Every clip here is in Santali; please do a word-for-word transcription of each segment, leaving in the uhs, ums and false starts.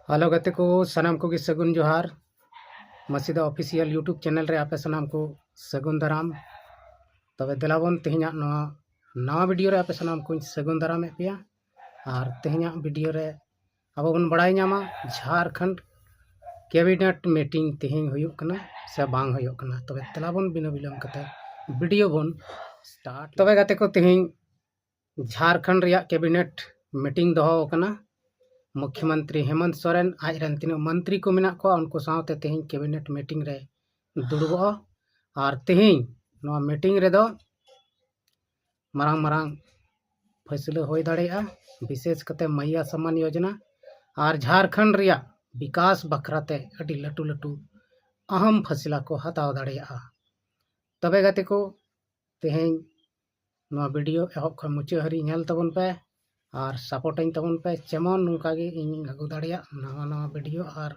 ᱦᱮᱞᱳ ᱜᱟᱛᱮ ᱠᱚ, ᱥᱟᱱᱟᱢ ᱠᱚᱜᱮ ᱥᱟᱹᱜᱩᱱ ᱡᱚᱦᱟᱨ᱾ ᱢᱟᱹᱥᱤᱫᱟ ᱚᱯᱷᱤᱥᱤᱭᱟᱞ YouTube ᱪᱮᱱᱮᱞ ᱨᱮ ᱟᱯᱮ ᱥᱟᱱᱟᱢ ᱠᱚ ᱥᱟᱹᱜᱩᱱ ᱫᱟᱨᱟᱢ᱾ ᱛᱚᱵᱮ ᱫᱮᱞᱟ ᱵᱚᱱ ᱛᱮᱦᱮᱧᱟᱜ ᱱᱚᱣᱟ ᱱᱟᱣᱟ ᱵᱷᱤᱰᱤᱭᱳ ᱨᱮ ᱟᱯᱮ ᱥᱟᱱᱟᱢ ᱠᱚᱧ ᱥᱟᱹᱜᱩᱱ ᱫᱟᱨᱟᱢᱮᱫ ᱯᱮᱭᱟ᱾ ᱟᱨ ᱛᱮᱦᱮᱧᱟᱜ ᱵᱷᱤᱰᱤᱭᱳ ᱨᱮ ᱟᱵᱚ ᱵᱚᱱ ᱵᱟᱲᱟᱭ ᱧᱟᱢᱟ ᱡᱷᱟᱲᱠᱷᱚᱸᱰ ᱠᱮᱵᱤᱱᱮᱴ ᱢᱤᱴᱤᱝ ᱛᱮᱦᱮᱧ ᱦᱩᱭᱩᱜ ᱠᱟᱱᱟ ᱥᱮ ᱵᱟᱝ ᱦᱩᱭᱩᱜ ᱠᱟᱱᱟ᱾ ᱛᱚᱵᱮ ᱫᱮᱞᱟ ᱵᱚᱱ ᱵᱤᱱᱟᱹ ᱵᱤᱞᱚᱢ ᱠᱟᱛᱮ ᱵᱷᱤᱰᱤᱭᱳ ᱵᱚᱱ ᱥᱴᱟᱨᱴ᱾ ᱛᱚᱵᱮ ᱜᱟᱛᱮ ᱠᱚ, ᱛᱮᱦᱮᱧ ᱡᱷᱟᱲᱠᱷᱚᱸᱰ ᱨᱮᱭᱟᱜ ᱠᱮᱵᱤᱱᱮᱴ ᱢᱤᱴᱤᱝ ᱫᱚᱦᱚ ᱟᱠᱟᱱᱟ᱾ ᱢᱩᱠᱷᱭᱚᱢᱚᱱᱛᱨᱤ ᱦᱮᱢᱚᱱᱛ ᱥᱚᱨᱮᱱ ᱟᱡ ᱨᱮᱱ ᱛᱤᱱᱟᱹᱜ ᱢᱚᱱᱛᱨᱤ ᱠᱚ ᱢᱮᱱᱟᱜ ᱠᱚᱣᱟ, ᱩᱱᱠᱩ ᱥᱟᱶᱛᱮ ᱛᱮᱦᱮᱧ ᱠᱮᱵᱤᱱᱮᱴ ᱢᱤᱴᱤᱝ ᱨᱮ ᱫᱩᱲᱩᱵᱚᱜᱼᱟ᱾ ᱟᱨ ᱛᱮᱦᱮᱧ ᱱᱚᱣᱟ ᱢᱤᱴᱤᱝ ᱨᱮᱫᱚ ᱢᱟᱨᱟᱝ ᱢᱟᱨᱟᱝ ᱯᱷᱟᱹᱥᱞᱟᱹ ᱦᱩᱭ ᱫᱟᱲᱮᱭᱟᱜᱼᱟ, ᱵᱤᱥᱮᱥ ᱠᱟᱛᱮ ᱢᱟᱭᱭᱟ ᱥᱚᱢᱢᱟᱱ ᱭᱳᱡᱚᱱᱟ ᱟᱨ ᱡᱷᱟᱲᱠᱷᱚᱸᱰ ᱨᱮᱭᱟᱜ ᱵᱤᱠᱟᱥ ᱵᱟᱠᱷᱨᱟ ᱛᱮ ᱟᱹᱰᱤ ᱞᱟᱹᱴᱩ ᱞᱟᱹᱴᱩ ᱟᱦᱟᱢ ᱯᱷᱟᱹᱥᱞᱟ ᱠᱚ ᱦᱟᱛᱟᱣ ᱫᱟᱲᱮᱭᱟᱜᱼᱟ᱾ ᱛᱚᱵᱮ ᱜᱟᱛᱮ ᱠᱚ, ᱛᱮᱦᱮᱧ ᱱᱚᱣᱟ ᱵᱷᱤᱰᱤᱭᱳ ᱮᱦᱚᱵ ᱠᱷᱚᱱ ᱢᱩᱪᱟᱹᱫ ᱦᱟᱹᱨᱤᱡ ᱧᱮᱞ ᱛᱟᱵᱚᱱ ᱯᱮ ᱟᱨ ᱥᱟᱯᱳᱨᱴᱟᱹᱧ ᱛᱟᱵᱚᱱ ᱯᱮ, ᱡᱮᱢᱚᱱ ᱱᱚᱝᱠᱟ ᱜᱮ ᱤᱧᱤᱧ ᱟᱹᱜᱩ ᱫᱟᱲᱮᱭᱟᱜ ᱱᱟᱣᱟ ᱱᱟᱣᱟ ᱵᱷᱤᱰᱤᱭᱳ ᱟᱨ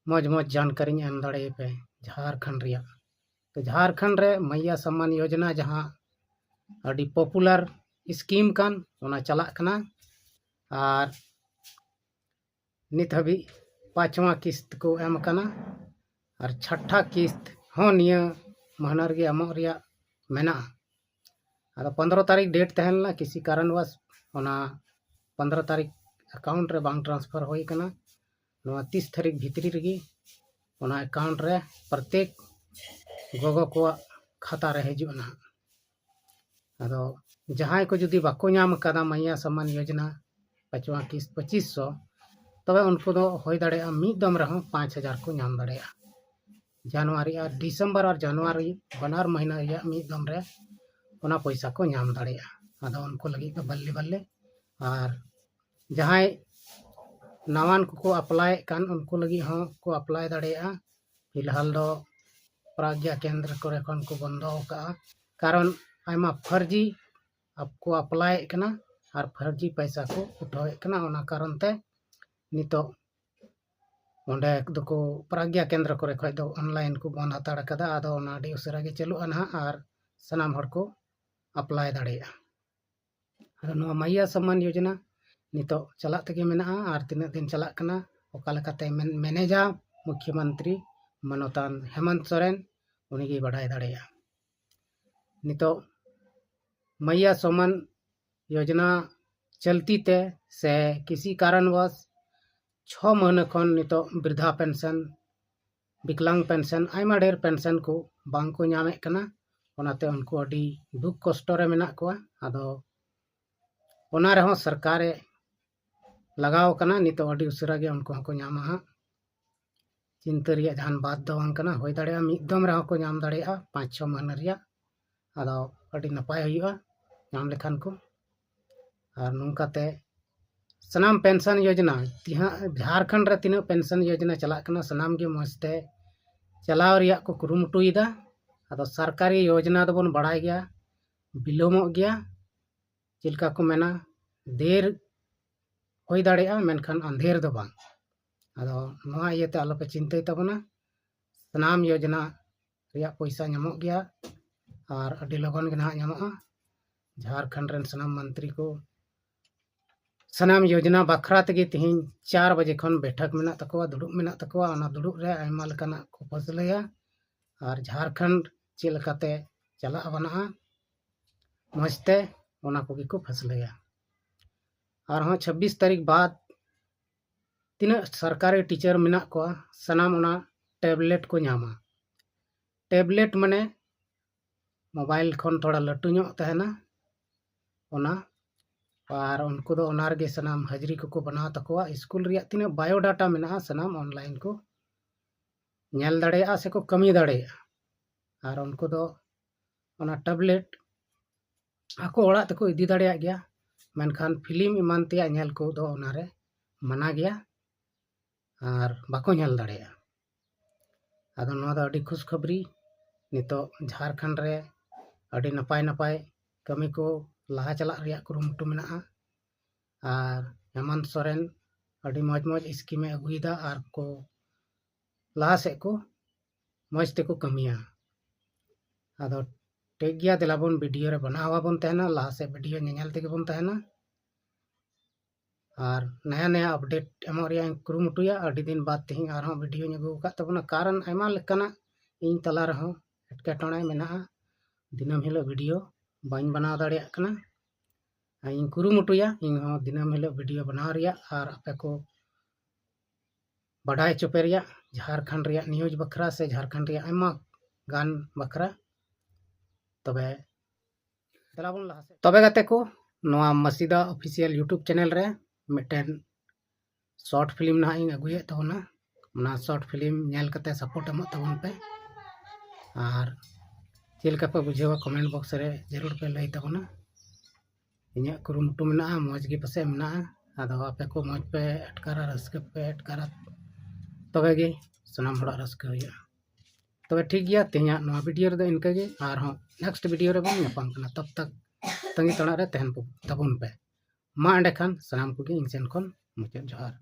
ᱢᱚᱡᱽ ᱢᱚᱡᱽ ᱡᱟᱱᱠᱟᱨᱤᱧ ᱮᱢ ᱫᱟᱲᱮᱭᱟᱯᱮ ᱡᱷᱟᱲᱠᱷᱚᱸᱰ ᱨᱮᱭᱟᱜ᱾ ᱛᱚ ᱡᱷᱟᱲᱠᱷᱚᱸᱰ ᱨᱮ ᱢᱟᱭᱭᱟ ᱥᱚᱢᱢᱟᱱ ᱭᱳᱡᱚᱱᱟ ᱡᱟᱦᱟᱸ ᱟᱹᱰᱤ ᱯᱚᱯᱩᱞᱟᱨ ᱥᱠᱤᱢ ᱠᱟᱱ, ᱚᱱᱟ ᱪᱟᱞᱟᱜ ᱠᱟᱱᱟ᱾ ᱟᱨ ᱱᱤᱛ ᱦᱟᱹᱵᱤᱡ ᱯᱟᱸᱪᱣᱟ ᱠᱤᱥᱛ ᱠᱚ ᱮᱢ ᱟᱠᱟᱱᱟ ᱟᱨ ᱪᱷᱟᱴᱴᱟ ᱠᱤᱥᱛ ᱦᱚᱸ ᱱᱤᱭᱟᱹ ᱢᱟᱹᱦᱱᱟᱹ ᱨᱮᱜᱮ ᱮᱢᱚᱜ ᱨᱮᱭᱟᱜ ᱢᱮᱱᱟᱜᱼᱟ᱾ ᱟᱫᱚ ᱯᱚᱱᱫᱽᱨᱚ ᱛᱟᱹᱨᱤᱠᱷ ᱰᱮᱴ ᱛᱟᱦᱮᱸ ᱞᱮᱱᱟ, ᱠᱤᱥᱤ ᱠᱟᱨᱚᱱᱵᱚᱥ ᱚᱱᱟ ᱯᱚᱱᱫᱽᱨᱚ ᱛᱟᱹᱨᱤᱠᱷ ᱮᱠᱟᱣᱩᱱᱴ ᱨᱮ ᱵᱟᱝ ᱴᱨᱟᱱᱥᱯᱷᱟᱨ ᱦᱩᱭ ᱟᱠᱟᱱᱟ᱾ ᱱᱚᱣᱟ ᱛᱤᱥ ᱛᱟᱹᱨᱤᱠᱷ ᱵᱷᱤᱛᱨᱤ ᱨᱮᱜᱮ ᱚᱱᱟ ᱮᱠᱟᱣᱩᱱᱴ ᱨᱮ ᱯᱨᱚᱛᱮᱠ ᱜᱚᱜᱚ ᱠᱚᱣᱟᱜ ᱠᱷᱟᱛᱟ ᱨᱮ ᱦᱤᱡᱩᱜᱼᱟ ᱱᱟᱦᱟᱜ᱾ ᱟᱫᱚ ᱡᱟᱦᱟᱸᱭ ᱠᱚ ᱡᱩᱫᱤ ᱵᱟᱠᱚ ᱧᱟᱢ ᱟᱠᱟᱫᱟ ᱢᱟᱭᱭᱟ ᱥᱚᱢᱢᱟᱱ ᱭᱳᱡᱚᱱᱟ ᱯᱟᱸᱪᱣᱟ ᱠᱤᱥᱛ ᱯᱚᱸᱪᱤᱥ ᱥᱚ, ᱛᱚᱵᱮ ᱩᱱᱠᱩ ᱫᱚ ᱦᱩᱭ ᱫᱟᱲᱮᱭᱟᱜᱼᱟ ᱢᱤᱫ ᱫᱚᱢ ᱨᱮᱦᱚᱸ ᱯᱟᱸᱪ ᱦᱟᱡᱟᱨ ᱠᱚ ᱧᱟᱢ ᱫᱟᱲᱮᱭᱟᱜᱼᱟ᱾ ᱡᱟᱱᱩᱣᱟᱨᱤ ᱟᱨ ᱰᱤᱥᱮᱢᱵᱚᱨ ᱟᱨ ᱡᱟᱱᱩᱣᱟᱨᱤ ᱵᱟᱱᱟᱨ ᱢᱟᱹᱦᱱᱟᱹ ᱨᱮᱭᱟᱜ ᱢᱤᱫ ᱫᱚᱢ ᱨᱮ ᱚᱱᱟ ᱯᱚᱭᱥᱟ ᱠᱚ ᱧᱟᱢ ᱫᱟᱲᱮᱭᱟᱜᱼᱟ᱾ ᱟᱫᱚ ᱩᱱᱠᱩ ᱞᱟᱹᱜᱤᱫ ᱫᱚ ᱵᱟᱞᱞᱮ ᱵᱟᱞᱞᱮ᱾ ᱟᱨ ᱡᱟᱦᱟᱸᱭ ᱱᱟᱣᱟᱱ ᱠᱚᱠᱚ ᱟᱯᱞᱟᱭᱮᱫ ᱠᱟᱱ, ᱩᱱᱠᱩ ᱞᱟᱹᱜᱤᱫ ᱦᱚᱸ ᱠᱚ ᱟᱯᱞᱟᱭ ᱫᱟᱲᱮᱭᱟᱜᱼᱟ᱾ ᱯᱷᱤᱞᱦᱟᱞ ᱫᱚ ᱯᱨᱟᱜᱽᱭᱟ ᱠᱮᱱᱫᱨᱚ ᱠᱚᱨᱮ ᱠᱷᱚᱱ ᱠᱚ ᱵᱚᱱᱫᱚ ᱟᱠᱟᱫᱼᱟ, ᱠᱟᱨᱚᱱ ᱟᱭᱢᱟ ᱯᱷᱟᱨᱡᱤ ᱟᱯ-, ᱠᱚ ᱟᱯᱞᱟᱭᱮᱫ ᱠᱟᱱᱟ ᱟᱨ ᱯᱷᱟᱨᱡᱤ ᱯᱚᱭᱥᱟ ᱠᱚ ᱩᱴᱷᱟᱹᱣᱮᱫ ᱠᱟᱱᱟ᱾ ᱚᱱᱟ ᱠᱟᱨᱚᱱ ᱛᱮ ᱱᱤᱛᱚᱜ ᱚᱸᱰᱮ ᱫᱚᱠᱚ ᱯᱨᱟᱜᱽᱭᱟ ᱠᱮᱱᱫᱨᱚ ᱠᱚᱨᱮ ᱠᱷᱚᱱ ᱫᱚ ᱚᱱᱞᱟᱭᱤᱱ ᱠᱚ ᱵᱚᱱᱫ ᱦᱟᱛᱟᱲ ᱠᱟᱫᱟ᱾ ᱟᱫᱚ ᱚᱱᱟ ᱟᱹᱰᱤ ᱩᱥᱟᱹᱨᱟ ᱜᱮ ᱪᱟᱹᱞᱩᱜᱼᱟ ᱱᱟᱦᱟᱜ ᱟᱨ ᱥᱟᱱᱟᱢ ᱦᱚᱲ ᱠᱚ ᱟᱯᱞᱟᱭ ᱫᱟᱲᱮᱭᱟᱜᱼᱟ᱾ ᱟᱫᱚ ᱱᱚᱣᱟ ᱢᱟᱭᱭᱟ ᱥᱚᱢᱢᱟᱱ ᱭᱳᱡᱚᱱᱟ ᱱᱤᱛᱚᱜ ᱪᱟᱞᱟᱜ ᱛᱮᱜᱮ ᱢᱮᱱᱟᱜᱼᱟ ᱟᱨ ᱛᱤᱱᱟᱹᱜ ᱫᱤᱱ ᱪᱟᱞᱟᱜ ᱠᱟᱱᱟ, ᱚᱠᱟ ᱞᱮᱠᱟᱛᱮ ᱢᱮᱱᱮᱡᱟ ᱢᱩᱠᱷᱭᱚᱢᱚᱱᱛᱨᱤ ᱢᱟᱱᱚᱛᱟᱱ ᱦᱮᱢᱚᱱᱛ ᱥᱚᱨᱮᱱ, ᱩᱱᱤᱜᱮᱭ ᱵᱟᱰᱟᱭ ᱫᱟᱲᱮᱭᱟᱜᱼᱟ᱾ ᱱᱤᱛᱚᱜ ᱢᱟᱭᱭᱟ ᱥᱚᱢᱟᱱ ᱭᱳᱡᱽᱱᱟ ᱪᱚᱞᱛᱤ ᱛᱮ ᱥᱮ ᱠᱤᱥᱤ ᱠᱟᱨᱚᱱᱵᱚᱥ ᱪᱷᱚ ᱢᱟᱹᱦᱱᱟᱹ ᱠᱷᱚᱱ ᱱᱤᱛᱚᱜ ᱵᱨᱤᱫᱷᱟ ᱯᱮᱱᱥᱚᱱ, ᱵᱤᱠᱞᱟᱝ ᱯᱮᱱᱥᱚᱱ, ᱟᱭᱢᱟ ᱰᱷᱮᱨ ᱯᱮᱱᱥᱚᱱ ᱠᱚ ᱵᱟᱝ ᱠᱚ ᱧᱟᱢᱮᱫ ᱠᱟᱱᱟ᱾ ᱚᱱᱟᱛᱮ ᱩᱱᱠᱩ ᱟᱹᱰᱤ ᱫᱩᱠ ᱠᱚᱥᱴᱚ ᱨᱮ ᱢᱮᱱᱟᱜ ᱠᱚᱣᱟ᱾ ᱟᱫᱚ ᱚᱱᱟ ᱨᱮᱦᱚᱸ ᱥᱚᱨᱠᱟᱨᱮ ᱞᱟᱜᱟᱣ ᱠᱟᱱᱟ, ᱱᱤᱛᱚᱜ ᱟᱹᱰᱤ ᱩᱥᱟᱹᱨᱟ ᱜᱮ ᱩᱱᱠᱩ ᱦᱚᱸᱠᱚ ᱧᱟᱢᱟ ᱦᱟᱸᱜ᱾ ᱪᱤᱱᱛᱟᱹ ᱨᱮᱭᱟᱜ ᱡᱟᱦᱟᱱ ᱵᱟᱛ ᱫᱚ ᱵᱟᱝ ᱠᱟᱱᱟ, ᱦᱩᱭ ᱫᱟᱲᱮᱭᱟᱜᱼᱟ ᱢᱤᱫ ᱫᱚᱢ ᱨᱮᱦᱚᱸ ᱠᱚ ᱧᱟᱢ ᱫᱟᱲᱮᱭᱟᱜᱼᱟ ᱯᱟᱸᱪ ᱪᱷᱚ ᱢᱟᱹᱦᱱᱟᱹ ᱨᱮᱭᱟᱜ᱾ ᱟᱫᱚ ᱟᱹᱰᱤ ᱱᱟᱯᱟᱭ ᱦᱩᱭᱩᱜᱼᱟ ᱧᱟᱢ ᱞᱮᱠᱷᱟᱱ ᱠᱚ᱾ ᱟᱨ ᱱᱚᱝᱠᱟᱛᱮ ᱥᱟᱱᱟᱢ ᱯᱮᱱᱥᱚᱱ ᱭᱳᱡᱽᱱᱟ, ᱛᱤᱦᱟ-, ᱡᱷᱟᱲᱠᱷᱚᱸᱰ ᱨᱮ ᱛᱤᱱᱟᱹᱜ ᱯᱮᱱᱥᱚᱱ ᱭᱳᱡᱽᱱᱟ ᱪᱟᱞᱟᱜ ᱠᱟᱱᱟ, ᱥᱟᱱᱟᱢ ᱜᱮ ᱢᱚᱡᱽ ᱛᱮ ᱪᱟᱞᱟᱣ ᱨᱮᱭᱟᱜ ᱠᱚ ᱠᱩᱨᱩᱢᱩᱴᱩᱭᱮᱫᱟ᱾ ᱟᱫᱚ ᱥᱚᱨᱠᱟᱨᱤ ᱭᱳᱡᱽᱱᱟ ᱫᱚᱵᱚᱱ ᱵᱟᱲᱟᱭ ᱜᱮᱭᱟ, ᱵᱤᱞᱚᱢᱚᱜ ᱜᱮᱭᱟ᱾ ᱪᱮᱫ ᱞᱮᱠᱟ ᱠᱚ ᱢᱮᱱᱟ, ᱫᱮᱨ ᱦᱩᱭ ᱫᱟᱲᱮᱭᱟᱜᱼᱟ, ᱢᱮᱱᱠᱷᱟᱱ ᱟᱸᱫᱷᱮᱨ ᱫᱚ ᱵᱟᱝ᱾ ᱟᱫᱚ ᱱᱚᱣᱟ ᱤᱭᱟᱹᱛᱮ ᱟᱞᱚᱯᱮ ᱪᱤᱱᱛᱟᱹᱭ ᱛᱟᱵᱚᱱᱟ, ᱥᱟᱱᱟᱢ ᱭᱳᱡᱽᱱᱟ ᱨᱮᱭᱟᱜ ᱯᱚᱭᱥᱟ ᱧᱟᱢᱚᱜ ᱜᱮᱭᱟ ᱟᱨ ᱟᱹᱰᱤ ᱞᱚᱜᱚᱱ ᱜᱮ ᱱᱟᱦᱟᱜ ᱧᱟᱢᱚᱜᱼᱟ᱾ ᱡᱷᱟᱲᱠᱷᱚᱸᱰ ᱨᱮᱱ ᱥᱟᱱᱟᱢ ᱢᱚᱱᱛᱨᱤ ᱠᱚ ᱥᱟᱱᱟᱢ ᱭᱳᱡᱽᱱᱟ ᱵᱟᱠᱷᱨᱟ ᱛᱮᱜᱮ ᱛᱮᱦᱮᱧ ᱪᱟᱨ ᱵᱟᱡᱮ ᱠᱷᱚᱱ ᱵᱮᱴᱷᱟᱠ ᱢᱮᱱᱟᱜ ᱛᱟᱠᱚᱣᱟ, ᱫᱩᱲᱩᱵ ᱢᱮᱱᱟᱜ ᱛᱟᱠᱚᱣᱟ᱾ ᱚᱱᱟ ᱫᱩᱲᱩᱵ ᱨᱮ ᱟᱭᱢᱟ ᱞᱮᱠᱟᱱᱟᱜ ᱠᱚ ᱯᱷᱟᱹᱥᱞᱟᱹᱭᱟ ᱟᱨ ᱡᱷᱟᱲᱠᱷᱚᱸᱰ ᱪᱮᱫ ᱞᱮᱠᱟᱛᱮ ᱪᱟᱞᱟᱜ ᱵᱟᱱᱟᱜᱼᱟ ᱢᱚᱡᱽ ᱛᱮ, ᱚᱱᱟ ᱠᱚᱜᱮ ᱠᱚ ᱯᱷᱟᱹᱥᱞᱟᱹᱭᱟ᱾ ᱟᱨᱦᱚᱸ ᱪᱷᱟᱵᱵᱤᱥ ᱛᱟᱹᱨᱤᱠᱷ ᱵᱟᱫ ᱛᱤᱱᱟᱹᱜ ᱥᱚᱨᱠᱟᱨᱤ ᱴᱤᱪᱟᱨ ᱢᱮᱱᱟᱜ ᱠᱚᱣᱟ, ᱥᱟᱱᱟᱢ ᱚᱱᱟ ᱴᱮᱵᱞᱮᱴ ᱠᱚ ᱧᱟᱢᱟ᱾ ᱴᱮᱵᱞᱮᱴ ᱢᱟᱱᱮ ᱢᱳᱵᱟᱭᱤᱞ ᱠᱷᱚᱱ ᱛᱷᱚᱲᱟ ᱞᱟᱹᱴᱩ ᱧᱚᱜ ᱛᱟᱦᱮᱱᱟ ᱚᱱᱟ, ᱟᱨ ᱩᱱᱠᱩ ᱫᱚ ᱚᱱᱟ ᱨᱮᱜᱮ ᱥᱟᱱᱟᱢ ᱦᱟᱹᱡᱨᱤ ᱠᱚᱠᱚ ᱵᱮᱱᱟᱣ ᱛᱟᱠᱚᱣᱟ᱾ ᱥᱠᱩᱞ ᱨᱮᱭᱟᱜ ᱛᱤᱱᱟᱹᱜ ᱵᱟᱭᱳᱰᱟᱴᱟ ᱢᱮᱱᱟᱜᱼᱟ, ᱥᱟᱱᱟᱢ ᱚᱱᱞᱟᱭᱤᱱ ᱠᱚ ᱧᱮᱞ ᱫᱟᱲᱮᱭᱟᱜᱼᱟ ᱥᱮᱠᱚ ᱠᱟᱹᱢᱤ ᱫᱟᱲᱮᱭᱟᱜᱼᱟ᱾ ᱟᱨ ᱩᱱᱠᱩ ᱫᱚ ᱚᱱᱟ ᱴᱮᱵᱞᱮᱴ ᱟᱠᱚ ᱚᱲᱟᱜ ᱛᱮᱠᱚ ᱤᱫᱤ ᱫᱟᱲᱮᱭᱟᱜ ᱜᱮᱭᱟ, ᱢᱮᱱᱠᱷᱟᱱ ᱯᱷᱤᱞᱢ ᱮᱢᱟᱱ ᱛᱮᱭᱟᱜ ᱧᱮᱞ ᱠᱚᱫᱚ ᱚᱱᱟᱨᱮ ᱢᱟᱱᱟ ᱜᱮᱭᱟ ᱟᱨ ᱵᱟᱠᱚ ᱧᱮᱞ ᱫᱟᱲᱮᱭᱟᱜᱼᱟ᱾ ᱟᱫᱚ ᱱᱚᱣᱟ ᱫᱚ ᱟᱹᱰᱤ ᱠᱷᱩᱥ ᱠᱷᱚᱵᱽᱨᱤ, ᱱᱤᱛᱚᱜ ᱡᱷᱟᱲᱠᱷᱚᱸᱰ ᱨᱮ ᱟᱹᱰᱤ ᱱᱟᱯᱟᱭ ᱱᱟᱯᱟᱭ ᱠᱟᱹᱢᱤ ᱠᱚ ᱞᱟᱦᱟ ᱪᱟᱞᱟᱜ ᱨᱮᱭᱟᱜ ᱠᱩᱨᱩᱢᱩᱴᱩ ᱢᱮᱱᱟᱜᱼᱟ᱾ ᱟᱨ ᱦᱮᱢᱚᱱᱛ ᱥᱚᱨᱮᱱ ᱟᱹᱰᱤ ᱢᱚᱡᱽ ᱢᱚᱡᱽ ᱥᱠᱤᱢᱮ ᱟᱹᱜᱩᱭᱮᱫᱟ ᱟᱨ ᱠᱚ ᱞᱟᱦᱟ ᱥᱮᱫ ᱠᱚ ᱢᱚᱡᱽ ᱛᱮᱠᱚ ᱠᱟᱹᱢᱤᱭᱟ᱾ ᱟᱫᱚ ᱴᱷᱤᱠ ᱜᱮᱭᱟ, ᱫᱮᱞᱟ ᱵᱚᱱ ᱵᱷᱤᱰᱤᱭᱳ ᱨᱮ ᱵᱮᱱᱟᱣ ᱟᱵᱚᱱ ᱛᱟᱦᱮᱱᱟ, ᱞᱟᱦᱟ ᱥᱮᱫ ᱵᱷᱤᱰᱤᱭᱳ ᱧᱮᱧᱮᱞ ᱛᱮᱜᱮ ᱵᱚᱱ ᱛᱟᱦᱮᱱᱟ᱾ ᱟᱨ ᱱᱟᱭᱟ ᱱᱟᱭᱟ ᱟᱯᱰᱮᱴ ᱮᱢᱚᱜ ᱨᱮᱭᱟᱜ ᱤᱧ ᱠᱩᱨᱩᱢᱩᱴᱩᱭᱟ᱾ ᱟᱹᱰᱤ ᱫᱤᱱ ᱵᱟᱫᱽ ᱛᱮᱦᱮᱧ ᱟᱨᱦᱚᱸ ᱵᱷᱤᱰᱤᱭᱳᱧ ᱟᱹᱜᱩ ᱟᱠᱟᱫ ᱛᱟᱵᱚᱱᱟ, ᱠᱟᱨᱚᱱ ᱟᱭᱢᱟ ᱞᱮᱠᱟᱱᱟᱜ ᱤᱧ ᱛᱟᱞᱟ ᱨᱮᱦᱚᱸ ᱮᱴᱠᱮᱴᱚᱬᱮ ᱢᱮᱱᱟᱜᱼᱟ᱾ ᱫᱤᱱᱟᱹᱢ ᱦᱤᱞᱳᱜ ᱵᱷᱤᱰᱤᱭᱳ ᱵᱟᱹᱧ ᱵᱮᱱᱟᱣ ᱫᱟᱲᱮᱭᱟᱜ ᱠᱟᱱᱟ᱾ ᱟᱨ ᱤᱧ ᱠᱩᱨᱩᱢᱩᱴᱩᱭᱟ ᱤᱧ ᱦᱚᱸ ᱫᱤᱱᱟᱹᱢ ᱦᱤᱞᱳᱜ ᱵᱷᱤᱰᱤᱭᱳ ᱵᱮᱱᱟᱣ ᱨᱮᱭᱟᱜ ᱟᱨ ᱟᱯᱮ ᱠᱚ ᱵᱟᱰᱟᱭ ᱦᱚᱪᱚ ᱯᱮ ᱨᱮᱭᱟᱜ ᱡᱷᱟᱲᱠᱷᱚᱸᱰ ᱨᱮᱭᱟᱜ ᱱᱤᱭᱩᱡᱽ ᱵᱟᱠᱷᱨᱟ ᱥᱮ ᱡᱷᱟᱲᱠᱷᱚᱸᱰ ᱨᱮᱭᱟᱜ ᱟᱭᱢᱟ ᱜᱟᱱ ᱵᱟᱠᱷᱨᱟ᱾ ᱛᱚᱵᱮ ᱫᱮᱞᱟ ᱵᱚᱱ ᱞᱟᱦᱟ ᱥᱮᱫ᱾ ᱛᱚᱵᱮ ᱜᱟᱛᱮ ᱠᱚ, ᱱᱚᱣᱟ ᱢᱟᱥᱤᱫᱟ ᱚᱯᱷᱤᱥᱤᱭᱟᱞ ᱭᱩᱴᱩᱵᱽ ᱪᱮᱱᱮᱞ ᱨᱮ ᱢᱤᱫᱴᱮᱱ ᱥᱚᱨᱴ ᱯᱷᱤᱞᱢ ᱱᱟᱦᱟᱜ ᱤᱧ ᱟᱹᱜᱩᱭᱮᱫ ᱛᱟᱵᱚᱱᱟ᱾ ᱚᱱᱟ ᱥᱚᱨᱴ ᱯᱷᱤᱞᱢ ᱧᱮᱞ ᱠᱟᱛᱮ ᱥᱟᱯᱳᱨᱴ ᱮᱢᱚᱜ ᱛᱟᱵᱚᱱ ᱯᱮ᱾ ᱟᱨ ᱪᱮᱫ ᱞᱮᱠᱟ ᱯᱮ ᱵᱩᱡᱷᱟᱹᱣᱟ, ᱠᱚᱢᱮᱱᱴ ᱵᱚᱠᱥ ᱨᱮ ᱡᱟᱹᱨᱩᱲ ᱯᱮ ᱞᱟᱹᱭ ᱛᱟᱵᱚᱱᱟ᱾ ᱤᱧᱟᱹᱜ ᱠᱩᱨᱩᱢᱩᱴᱩ ᱢᱮᱱᱟᱜᱼᱟ, ᱢᱚᱡᱽ ᱜᱮ ᱯᱟᱥᱮᱡ ᱢᱮᱱᱟᱜᱼᱟ᱾ ᱟᱫᱚ ᱟᱯᱮ ᱠᱚ ᱢᱚᱡᱽ ᱯᱮ ᱟᱴᱠᱟᱨᱟ, ᱨᱟᱹᱥᱠᱟᱹ ᱯᱮ ᱟᱴᱠᱟᱨᱟ, ᱛᱚᱵᱮ ᱜᱮ ᱥᱟᱱᱟᱢ ᱦᱚᱲᱟᱜ ᱨᱟᱹᱥᱠᱟᱹ ᱦᱩᱭᱩᱜᱼᱟ᱾ ᱛᱚᱵᱮ ᱴᱷᱤᱠ ᱜᱮᱭᱟ, ᱛᱮᱦᱮᱧᱟᱜ ᱱᱚᱣᱟ ᱵᱷᱤᱰᱤᱭᱳ ᱨᱮᱫᱚ ᱤᱱᱠᱟᱹ ᱜᱮ᱾ ᱟᱨᱦᱚᱸ ᱱᱮᱠᱥᱴ ᱵᱷᱤᱰᱤᱭᱳ ᱨᱮᱵᱚᱱ ᱧᱟᱯᱟᱢ ᱠᱟᱱᱟ᱾ ᱛᱚᱵ ᱛᱚᱠ ᱛᱟᱺᱜᱤ ᱛᱟᱲᱟᱜ ᱨᱮ ᱛᱟᱦᱮᱱ ᱛᱟᱵᱚᱱ ᱯᱮ᱾ ᱢᱟ ᱮᱸᱰᱮᱠᱷᱟᱱ ᱥᱟᱱᱟᱢ ᱠᱚᱜᱮ ᱤᱧ ᱥᱮᱱ ᱠᱷᱚᱱ ᱢᱩᱪᱟᱹᱫ ᱡᱚᱦᱟᱨ᱾